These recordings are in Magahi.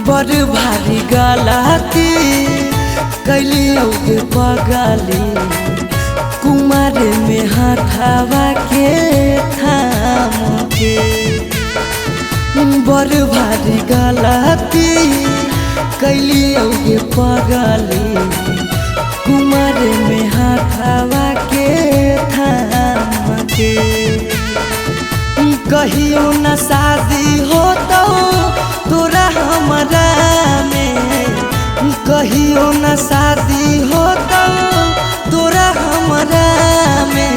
बड़ भारी गलती कैलियौ गे पगली, कुमार में हाथावा के थाम के। बड़ भारी गलती कैलियौ गे पगली, कुमार में हाथावा के थाम के। कहियो न शादी होतौ तोरा हमरा में, कहियो न शादी होतौ तोरा हमरा में,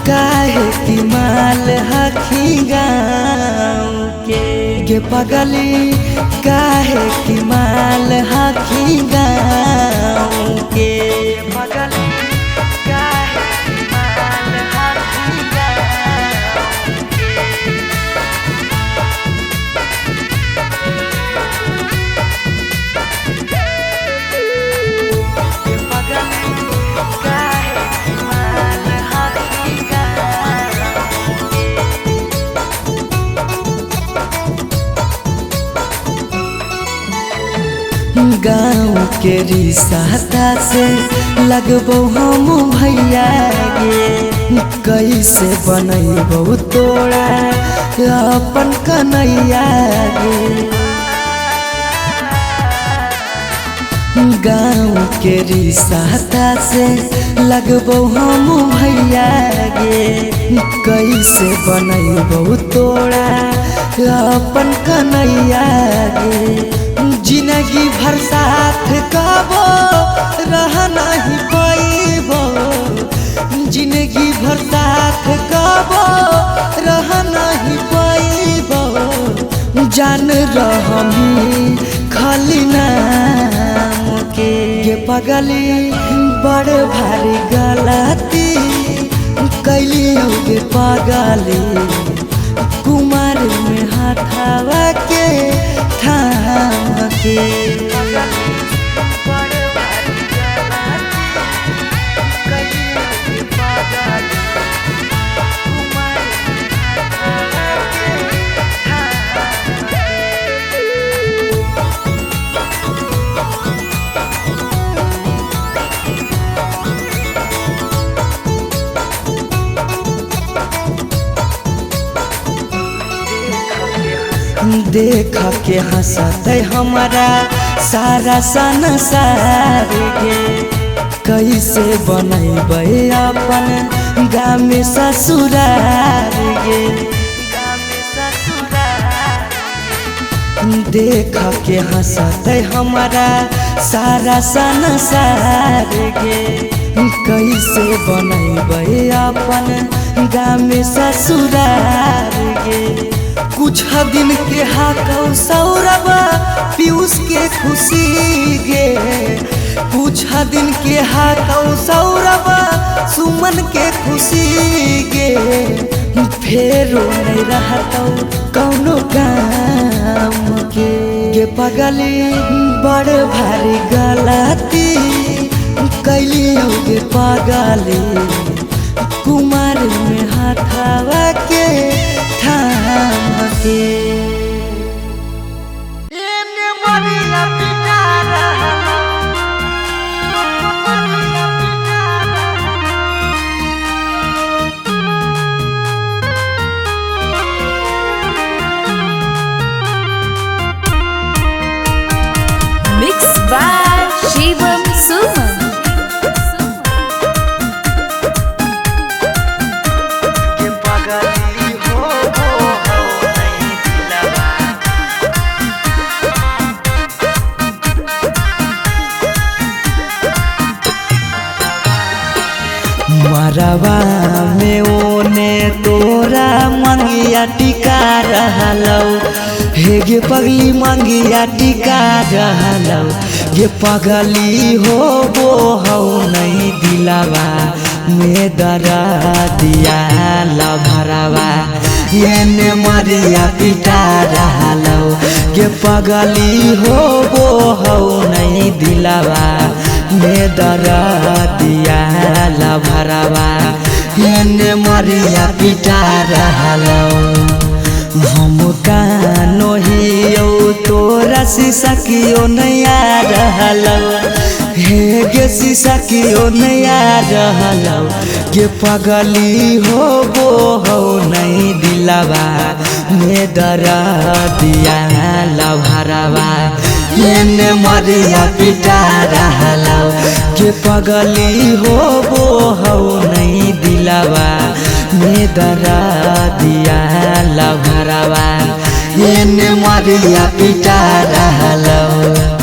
काहे कि माल हखी गाँव के। गे पगली काहे कि माल हखी गाँव के। पगली काहे कि माल हखी गाँव के। गे पगली काहे कि माल हखी गाँव के। गाँव के रिश्ता से लगबो हम भैया गे, कैसे बनैबो तोरा अपन कन्हैया गे। गाँव के रिश्ता से लगबो हम भैया गे, कैसे बनैबो तोरा अपन कन्हैया गे। जिंदगी भर साथ कबो रह नहीं पैबो, जिंदगी भर साथ कबो रह नहीं पैबो, जान रहमी खाली नाम के। गे पगली बड़ भारी गलती कैलियौ गे पगली, कुमार में हाथावा के थाम के। देख के हंसते हमारा सारा संसार गे, कैसे बनैबै अपन गाम ससुरार गे। देख के हंसते हमारा सारा संसार गे, कैसे बनैबै अपन गाम ससुरार गे। कुछ दिन के हाकौ सौरभ पीयूष के खुशी गे, कुछ दिन के हाकौ सौरभ सुमन के खुशी गे, फेरो नहीं रहतौ कौनो काम के। गे पगली बड़ भारी गलती कैलियौ गे पगली, कुमार में हाथावा के थाम के। Mix by Shivam Suman. के पगली हो नहीं दिलवा, मरवा में ओने तोरा मंगिया टिका रहलौ, हे गे पगली मंगिया टिका रहलौ। गे पगली हो वो हौ नहीं दिलवा में दरा दिया लभरवा, एने मरिया पिटा रहलौ। गे पगली हो वो हौ नहीं दिलवा में दरा दिया लभरवा, एने मरिया पिटा रहलौ। हम कानो हियौ तोरा शीशा कियो नहीं आ रहलौ, हे गे शीशा कियो नहीं आ रहलौ। गे पगली हो गो हो नहीं दिलवा में दरा दिया लभरवा एने मरिया पिटा रहलौ। गे पगली हो गो हो नहीं दिलवा में दरा दिया लभरवा एने मरिया पिटा रहलौ।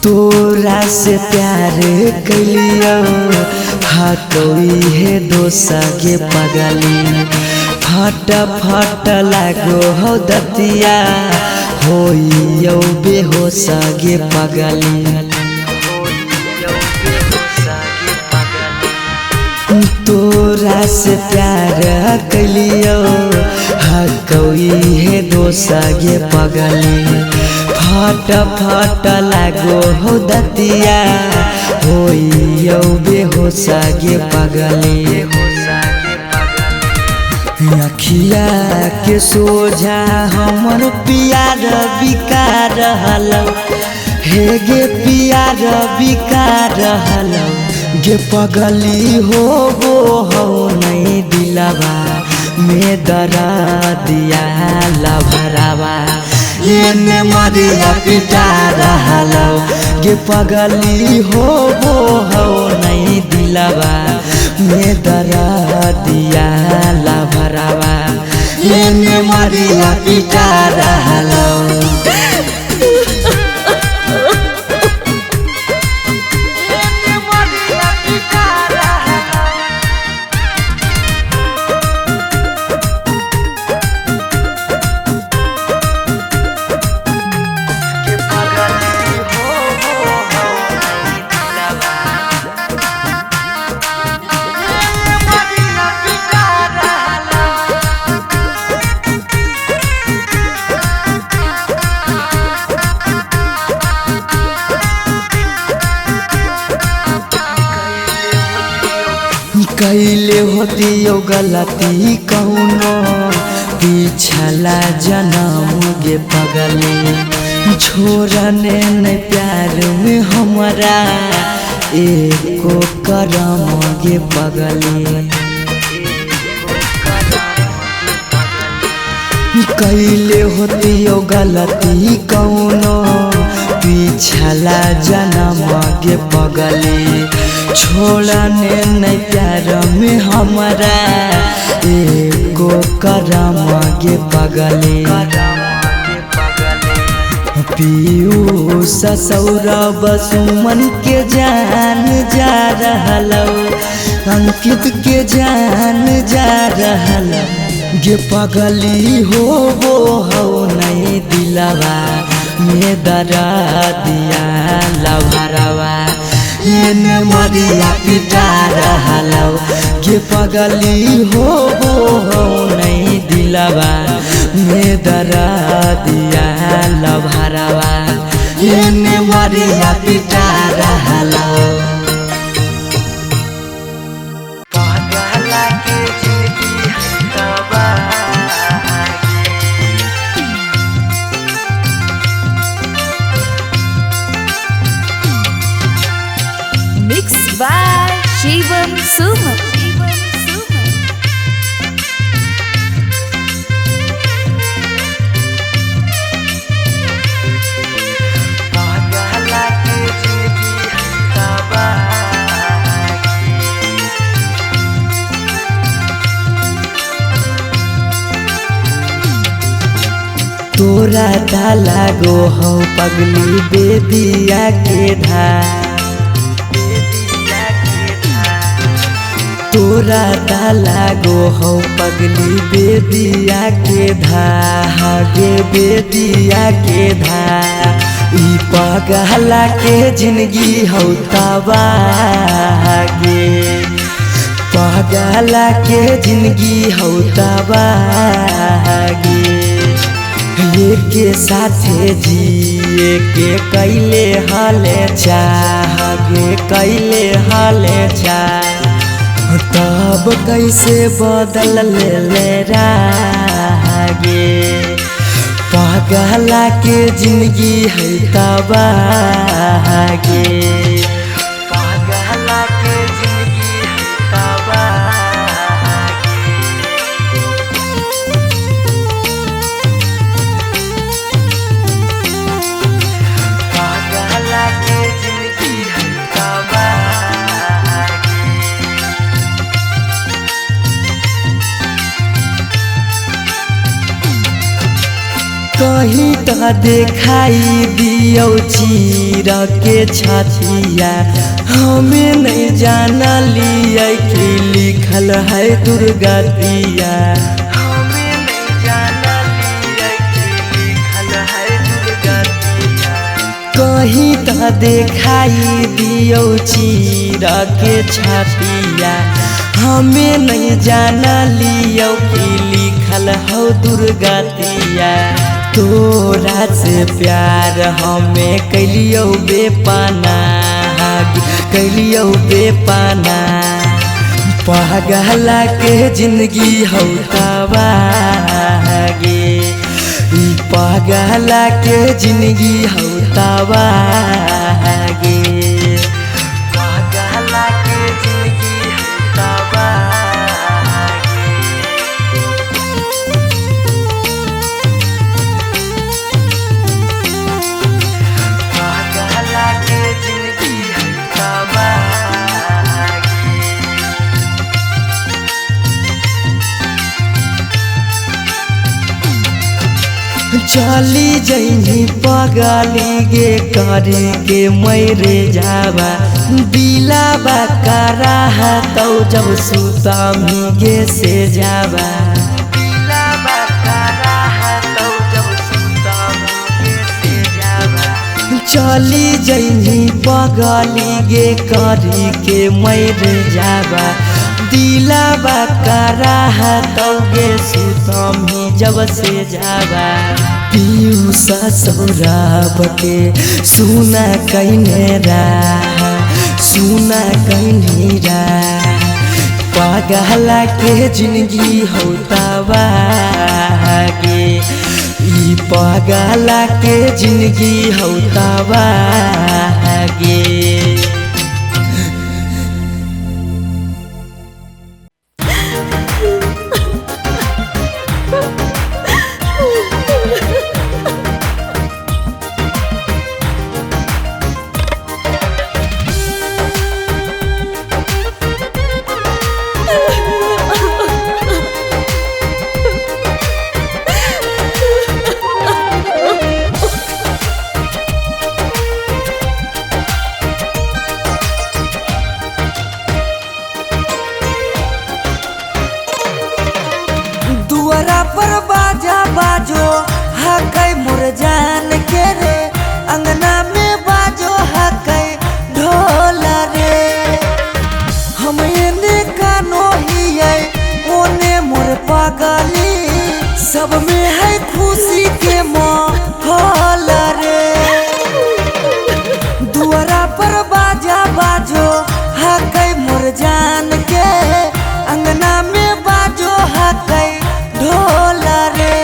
तोरा से प्यार कैलियो हटोई हे दोसा के पगली, फट फट लागो हो दतिया होइयो बेहोश गे पगली। तोरा से प्यार कैलियो हटोई हे दोसा गे पगली, फट फट लागो हो दतिया होइयो बेहोश गे पगली। अखिया के सोझा हमर पियार बिका रहलौ, हे गे पियार बिका रहलौ। गे पगली हो गो हो नहीं दिलवा में दरा दिया लभरवा एने मरिया पिटा रहलौ। गे पगली हो गो हो नहीं दिलवा में दरा दिया लभरवा एने मरिया पिटा रहलौ। कैले होतियो गलती कौनो पिछला जनम गे पगली, छोड़ने नहीं प्यार में हमरा एको करम गे पगली। कैले होतियो गलती कौनो पिछला जनम गे पगली, छोड़ने नहीं प्यार में हमरा एको करम गे पगली। पीयूष सौरभ सुमन के जान जा रहलौ, अंकित के जान जा रहलौ। गे पगली हो गो हो नहीं दिलवा में दरा दिया लभरवा एने मरिया पिटा रहलौ। गे पगली हो गो हो नहीं दिलवा में दरा दिया लभरवा एने मरिया पिटा रहलौ। Mix by Shivam Suman. तोरा ताला गो हो पगली बेदिया के धार, तोरा तोरा ताला गो हौ पगली बेदिया के धागे बेदिया के धा। ई पगला के जिंदगी हौ तबागे, पगला के जिंदगी हौ तबागे। के साथे जिए के कैले हाले चाहगे कैले हाले चाह। तब कैसे बदल ले रागे, पगला के जिंदगी है तबागे, पगला के जिंदगी है तबागे। पगला के जिंदगी है तबागे। कहीं त देखाई दियौ चीर के छतिया, हमें नहीं जाना लिया कि लिखल है दुर्गतिया, हमें नहीं जाना लिया कि लिखल है दुर्गतिया। कहीं त देखाई दियौ चीर के छतिया, हमें नहीं जाना लियौ कि लिखल हौ दुर्गतिया। तोरा से प्यार हमें कैलियौ बेपना कैलियौ बेपना। पगला के जिंदगी हौ तबागे, ई पगला के जिंदगी हौ तबागे, पगला के जिंदगी हौ तबागे। पगला के जिंदगी है तबागे। चली जइनी पगली गे करे के मैरे जावा, दिलावा कराह तौ जब सुतमी गे से जावा, दिलावा कराह तौ जब सुतमी गे से जावा। चली जइनी पगली गे करे के मैरे जावा, दिलावा कराह तौ गे सुतमी जब से जावा। पीयूषा सौरभ के सुना कैने रा, सुना कैने रा। पगला के जिंदगी हौ तबागे, ई पगला के जिंदगी हौ तबागे। दुआरा पर बाजा बाजो हकै मोर जान के रे, अंगना में बाजो हकै ढोल रे। हम एने कानो हियै ओने मोर पगली, सब में है खुशी के माहौल रे। दुआरा पर बाजा बाजो हकै मोर जान के, अंगना में बाजो हकै ढोल रे।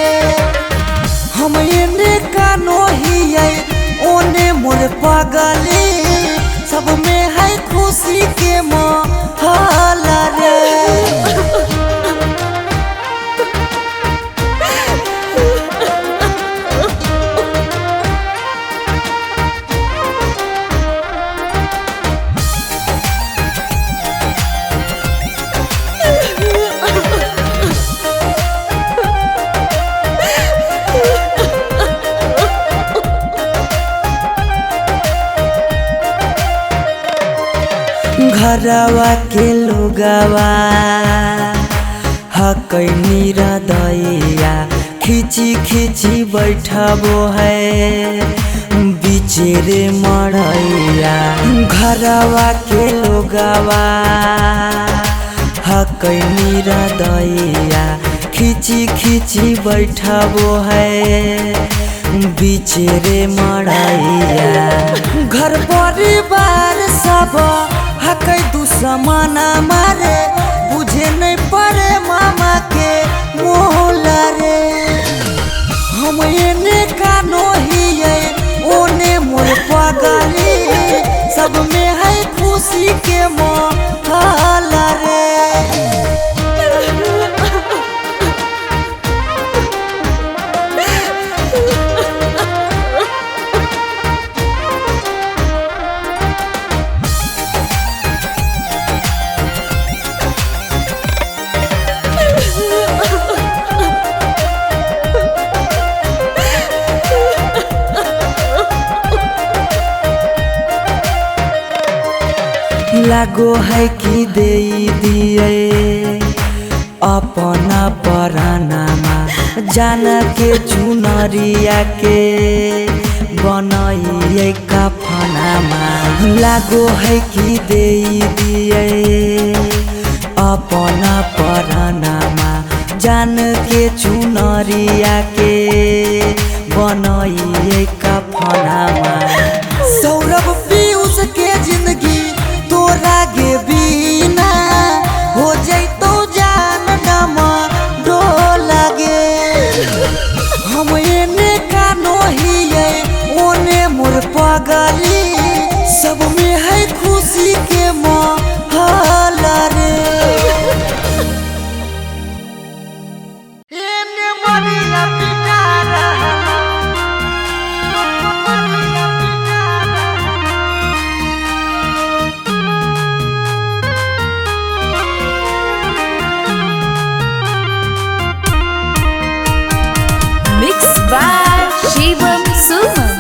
हम एने कानो हियै ओने मोर पगली, सब में है खुशी के माहौल रे। घरवा के लोगवा हकै निरदैया खिची खिची बैठबो है बिचेरे मड़ैया। घरवा के लोगवा हकै निरदैया खिची खिची बैठबो है बिचेरे मड़ैया। घर परिवार सब हकै दुश्मन मारे बुझे नहीं पड़े मामा के मोहला रे। हम एने कानो हिये ओने मोर पगली सब में है खुशी के मोहला रे। लागो है कि दे दिए अपना परानामा जान के चुनरिया के बनाइए कफनामा। लागो है कि दे दिए अपना परानामा जान के चुनरिया के बनाइए कफनामा। सौरभ पीयूष के जिंदगी तोरा गे बिना हो जैतो जान नमा डोला गे। हम एने कानो हिये ओने मोर पगली सब में है खुशी के मोहला रे। एने मरिया पिटा रहा by Shivam Suman.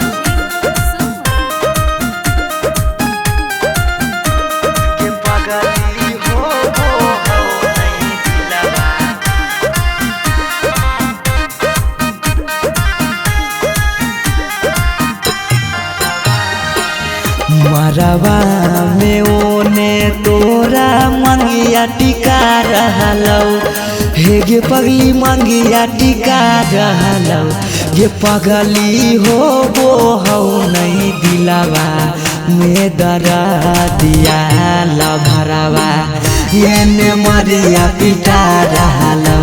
के पगली हो नहीं दिलवा मरवा में ओने तोरा मंगिया टिका रहलौ हे गे पगली मंगिया टिका रहलौ गे पगली हो वो हौ नहीं दिलवा में दरा दिया लभरवा एने मरिया पिटा रहलौ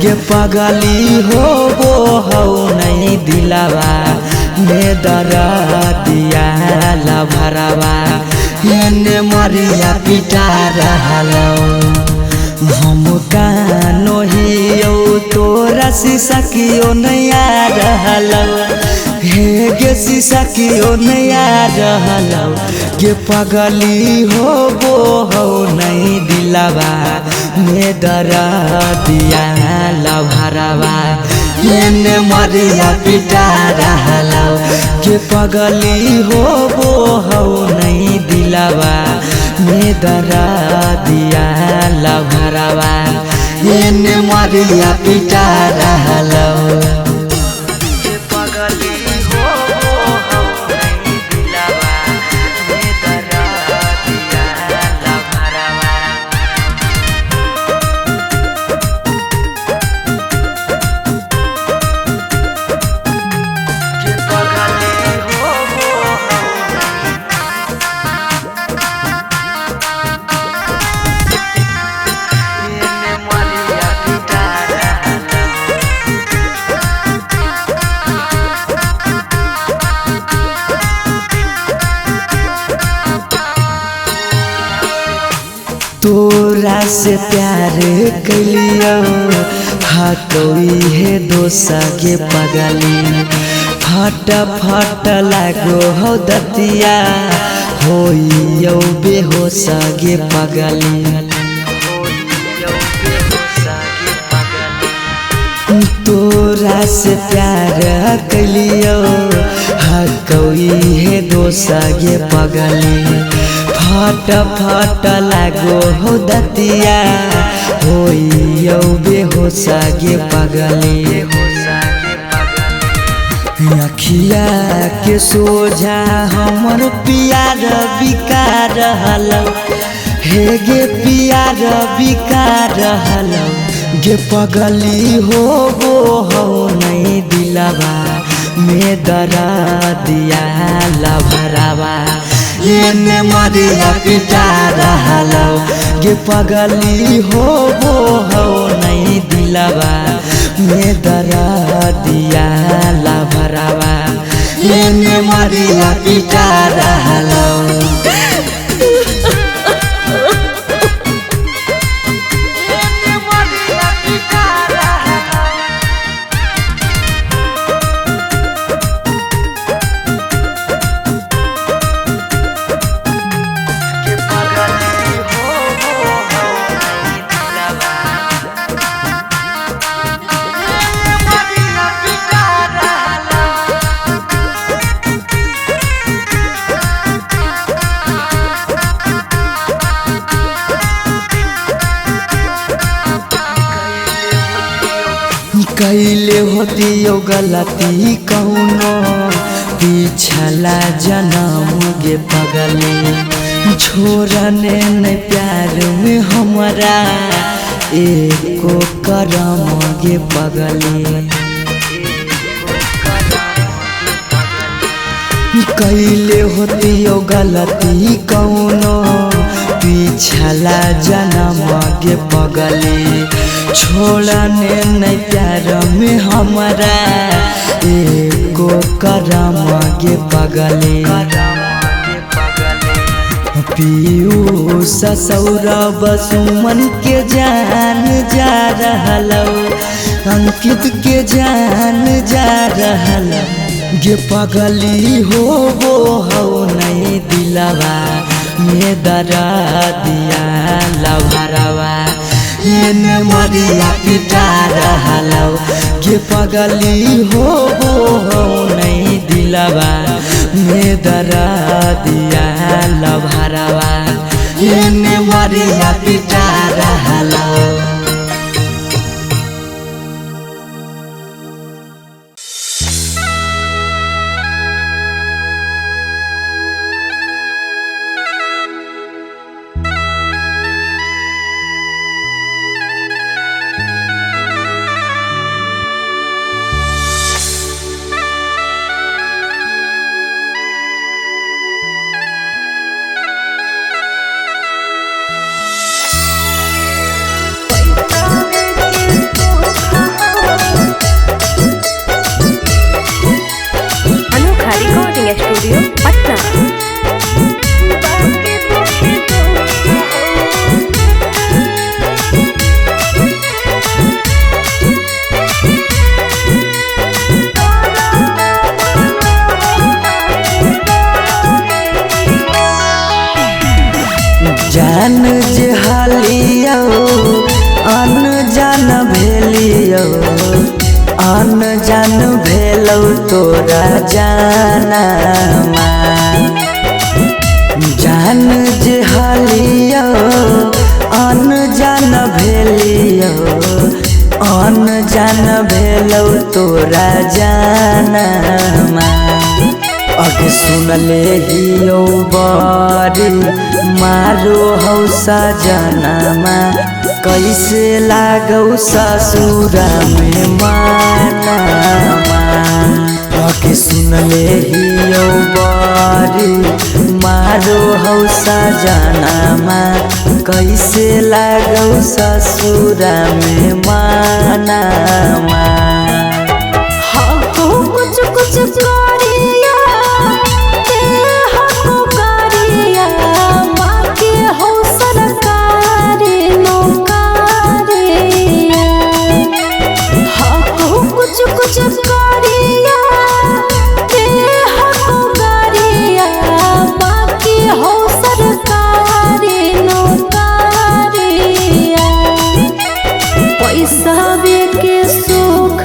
गे पगली हो वो हौ नहीं दिलवा में दरा दिया लभरवा एने मरिया पिटा रहलौ। हम कानो हियौ तोरा शीशा कियो नहीं आ रहलौ हे गे शीशा कियो नहीं आ रहलौ गे पगली हो वो हौ नहीं दिलवा में दरा दिया लभरवा एने मरिया पिटा रहलौ गे पगली हो वो हौ नहीं दिलवा में दरा दिया लभरवा एने मरिया पिटा रहलौ। के पगली हो वो हौ नहीं दिलवा में दरा दिया लभरवा। के पगली हो वो हौ एने मरिया पिटा रहलौ। तोरा से प्यार कैलियौ हकौई हे दोसा गे पगली फट फट लागो हौ दतिया होइयौ बेहोश गे पगली। तोरा से प्यार कैलियौ हकौई हे दोसा गे पगली फट फट लागो हो दतिया होइयौ बेहोशा गे पगली। अखिया के सोझा हमर पियार बिका रहलौ, हे गे पियार बिका रहलौ गे पगली हो गो हो नहीं दिलवा में दरा दिया लभरावा एने मरिया पिटा रहलौ गे पगली हो गो हो नहीं दिलवा में दरा दिया लभरावा एने मरिया पिटा रहलौ। कैले होती यो गलती कौनो पिछला जनम गे पगली, छोड़ने न प्यार में हमरा एको करम गे पगली। कैले होती यो गलती कौनो पिछला जनम गे पगली, छोड़ने नहीं प्यार में हमरा एको करम गे पगली। पीयूष सौरभ सुमन के जान जा रहलौ, अंकित के जान जा रहलौ गे पगली हो गो हो नहीं दिलवा में दरा दिया लभरावा एने मरिया पिटा रहलौ गे पगली हो गो हो नहीं दिलवा में दरा दिया लभरावा एने मरिया पिटा रहलौ। स्टूडियो पटना। जान जे हालियो अनजान भेलियो, अनजान भेलौ तोरा जानमा। जान जे हालियो अनजान भेलियो, अनजान भेलौ तोरा जानमा। अग सुनले हियो बड़ी मारो हौ सजनमा, कैसे लागौ ससुरा में मानमा। अग सुनले हियो बड़ी मारो हौ सजनमा, कैसे लागौ ससुरा में मानमा। कुछ कुछ करिया हमको करिया माँ के हो सरकारी नौकरिया। हमको कुछ कुछ करिया हमको करिया माँ के हो सरकारी नौकरिया। पैसा के सुख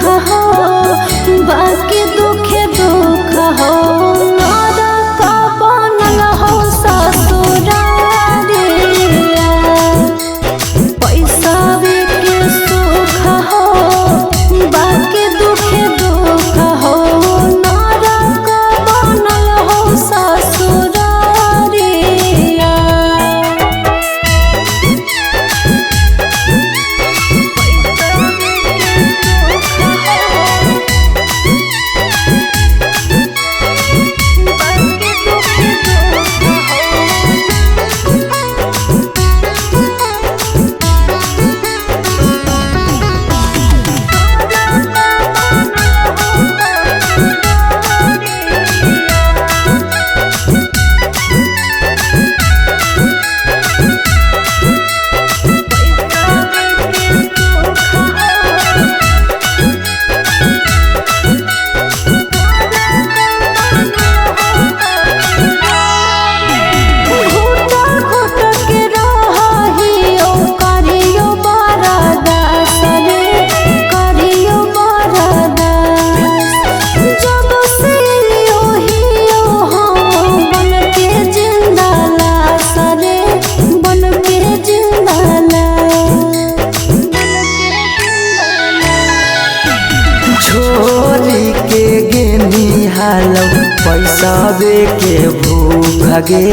पैसावे के भूख गे,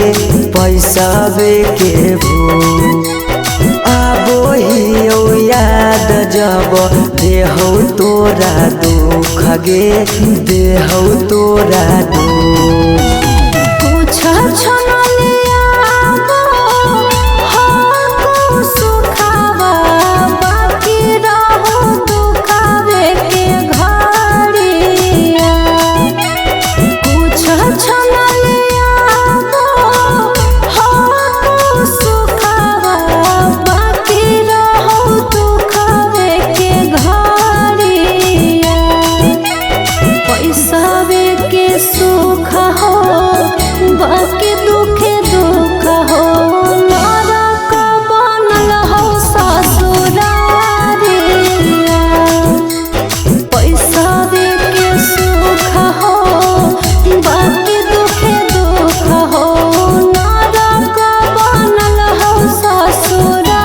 पैसावे के भूख। आबो ही याद जब देहौ तोरा दुख गे, देहौ तोरा दुख। कुछ सुख हो बाकी दुखे दुख हो, नरक बनल हो ससुरारिया। पैसावे के सुख हो बाकी दुखे दुख हो, नरक बनल हो ससुरारिया।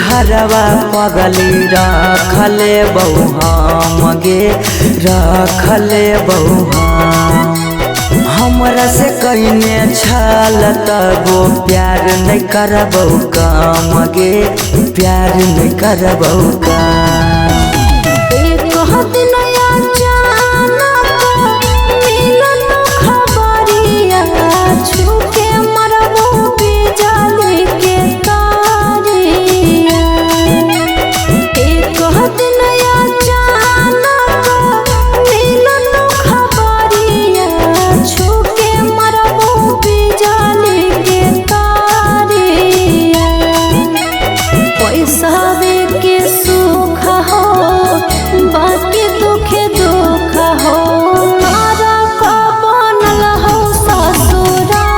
हरवा पगली रखले बहु हम गे, रखले बहु हम। हमरा से कइने छल तबो प्यार नहीं करबौ काम गे, प्यार नहीं करबौ काम। एक दिन अचानक मिलल खबरिया, छूके मरबो बिजली के तारिया। एक दिन अचानक मिलल खबरिया, छूके मरबो बिजली के तारिया। पैसावे के सुख हो बाकी दुखे दुख हो, नरक बनल हो ससुरारिया।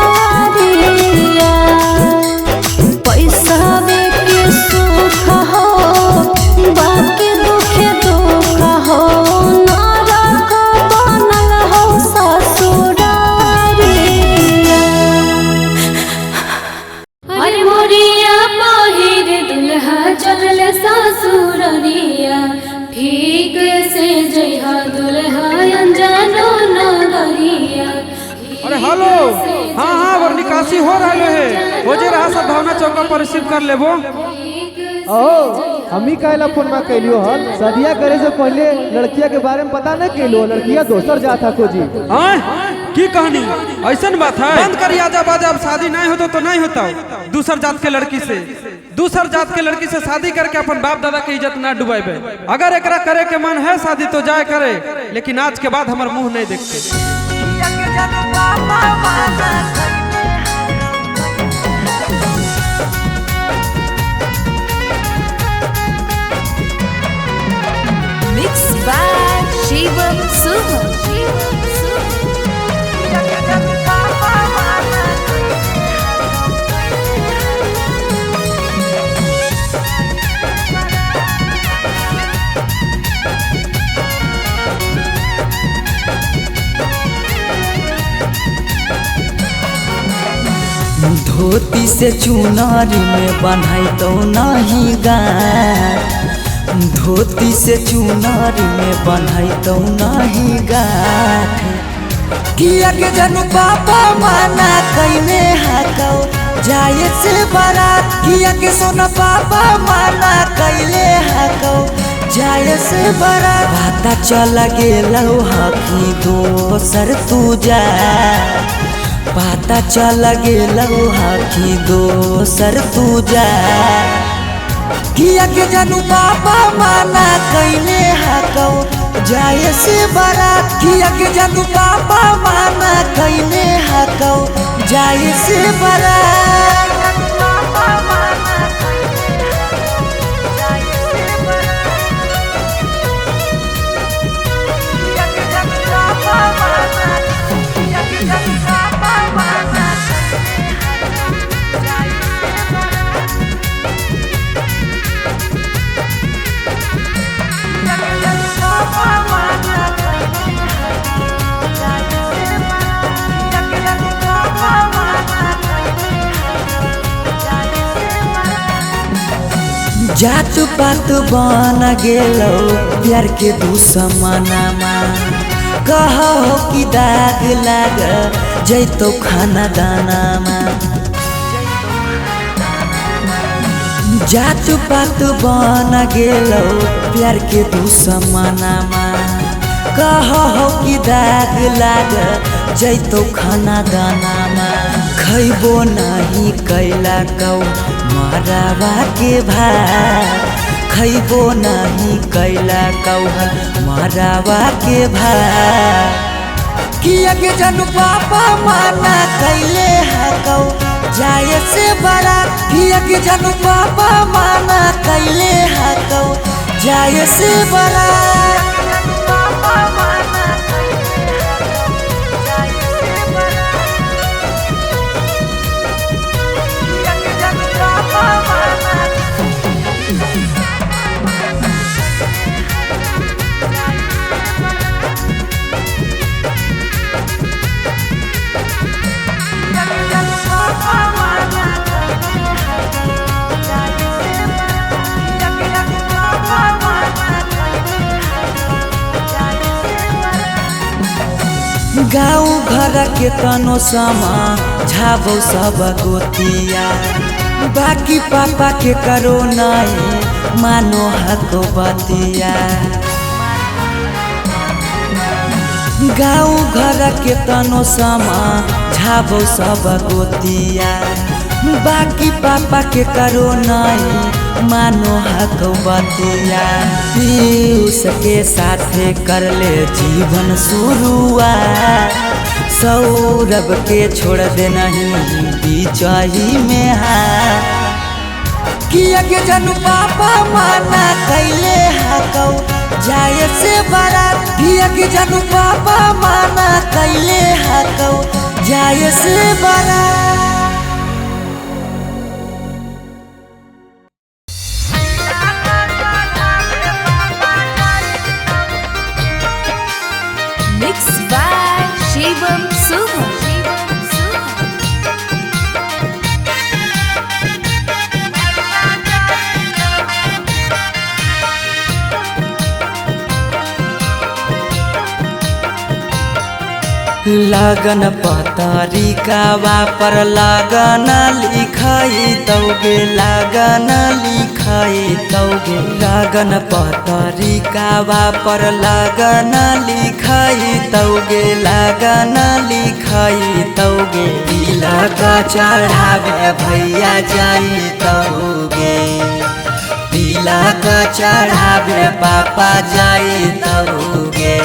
पैसावे के सुख हो बाकी दुखे दुख हो, नरक बनल हो ससुरारिया। अरे मोरिया पहिर दुल्हा चलल ससुररिया, ठीक से जइहा दुल्हा अनजानो नगरिया। अरे हेलो, हाँ हाँ और निकासी हो रहा है, हो जे रहा सब भावना चौका पर रिसीव कर लेबो। ओ हमी काहेला फोन मा कैलियो हल, सदिया करे से पहले लड़किया के बारे में पता न कैलियो, लड़किया दोसर जात हको जी। हाँ की कहानी ऐसन बात है, बंद कर आजा बाजा, अब शादी नहीं होता तो नहीं होता। दूसर जात के लड़की से, दूसर जात के लड़की से शादी करके अपन बाप दादा के इज्जत ना डुबावे। अगर एकरा करे के मन है शादी तो जाए करे, लेकिन आज के बाद हमार मुंह नहीं देखते। Mix by Shivam Suman. धोती से चुनारी में बन्हाई तो नहीं गाँठ, धोती से चुनारी में बन्हाई तो नहीं गाँठ। किया के जानू पापा माना कैले हाकौ जाए से बारात। किया के सोना पापा माना कैले हाकौ जाए से बारात। पता चल गेलौ हकी दोसर तू जा, पता चल गेलौ हकी दोसर तू जा। किया के जानू पापा माना कैले हाकौ जाए से बारात। किया के जानू पापा माना कैले हाकौ जाए से बारात। जात पात बन गेलौ प्यार के दुश्मनामा, कहो कि दाग लाग जैतो खाना दानामा। जात पात बन गेलौ प्यार के दुश्मनामा, कहो कि दाग लाग जैतो खाना दानामा। खैबो नाही कैला कौ मरावा के भात, खैबो नाही कैला कौहल मरावा के भात। किया के जानू पापा माना कैले हाकौ जाए से बारात। किया के जानू पापा माना कैले हाकौ जाए से बारात। गाँव घर के तनो समा झाबो सब गोतिया, बाकी पापा के करो नहीं मानो हको बतिया। गाँव घर के तनो समा झाबो सब गोतिया, बाकी पापा के करो नहीं मानो हको बतिया। पीयूष के साथे कर ले जीवन शुरुआत, सौरभ के छोड़ दे नहीं बीचही में हाथ। किया के जानू पापा माना कैले हाकौ जाए से बारात। किया के जानू पापा माना कैले हाकौ जाए से बारात। Shivam Suman. लगन पतरिकावा पर लगन लिखाई तौगे, लगन लिखाई तौगे। लगन पतरिकावा पर लगन लिखाई तौगे, लगन लिखाई तौगे। तिलक चढ़ावे भैया जाई तौगे, तिलक चढ़ावे पापा जाई तौगे।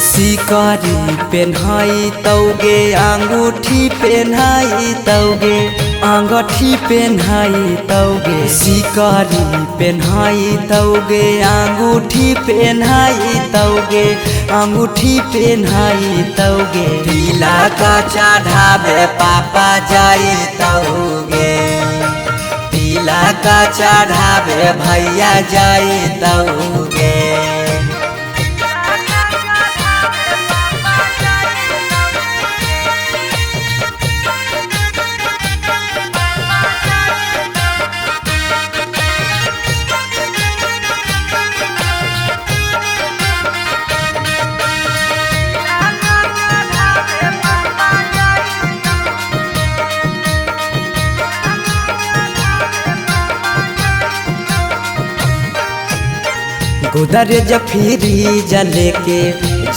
सिकरी पेन्हाई तौगे, अंगूठी पेन्हाई तौगे, अंगूठी पेन्हाई तौगे। सिकरी पेन्हाई तौगे, अंगूठी पेन्हाई तौगे, अंगूठी पेन्हाई तौगे। तिलक चढ़ावे पापा जाई तौगे, तिलक चढ़ावे भैया जाई तौगे। गोदरेज फ्रीज लेके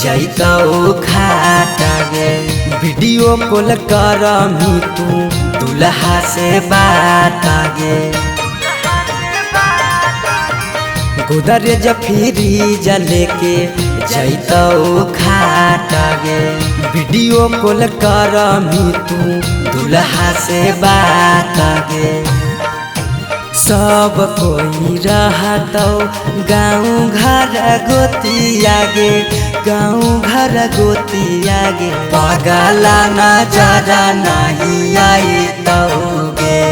जैतौ खाटागे। वीडियो कॉल करमी तू दुल्हा से बात आगे। गोदरेज फ्रीज लेके जैतौ खाटागे। वीडियो कॉल करमी तू दुल्हा से बात आगे। सब कोई रहतौ गाँव घर गोतियागे, गाँव घर गोतियागे। पगला नजरा नहीं आई तौगे,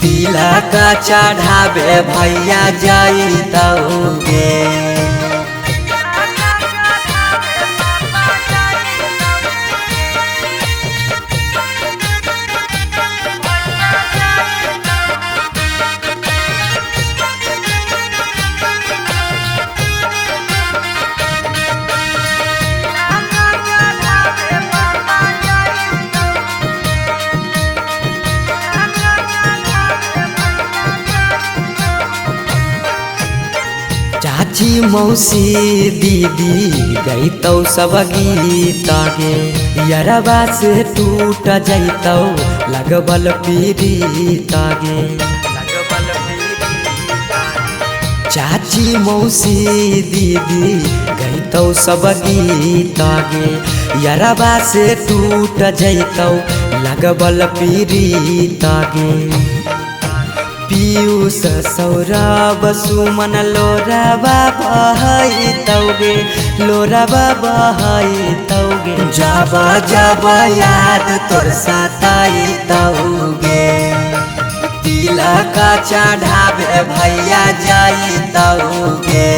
तिलक चढ़ावे भैया जाई तौगे। चाची मौसी दीदी गईतौ सब गीत गे, यरबा से टूट जैतौ लगबल पीरीत गे। चाची मौसी दीदी गईतौ सब गीत गे, यरबा से टूट जैतौ लगबल पीरीत गे। पीयूष सौरभ सुमन लोराबा बहैतौगे, लोराबा बहैतौगे। जब जब याद तोर सताइतौगे, तिलक चढ़ावे भैया जाइतौगे।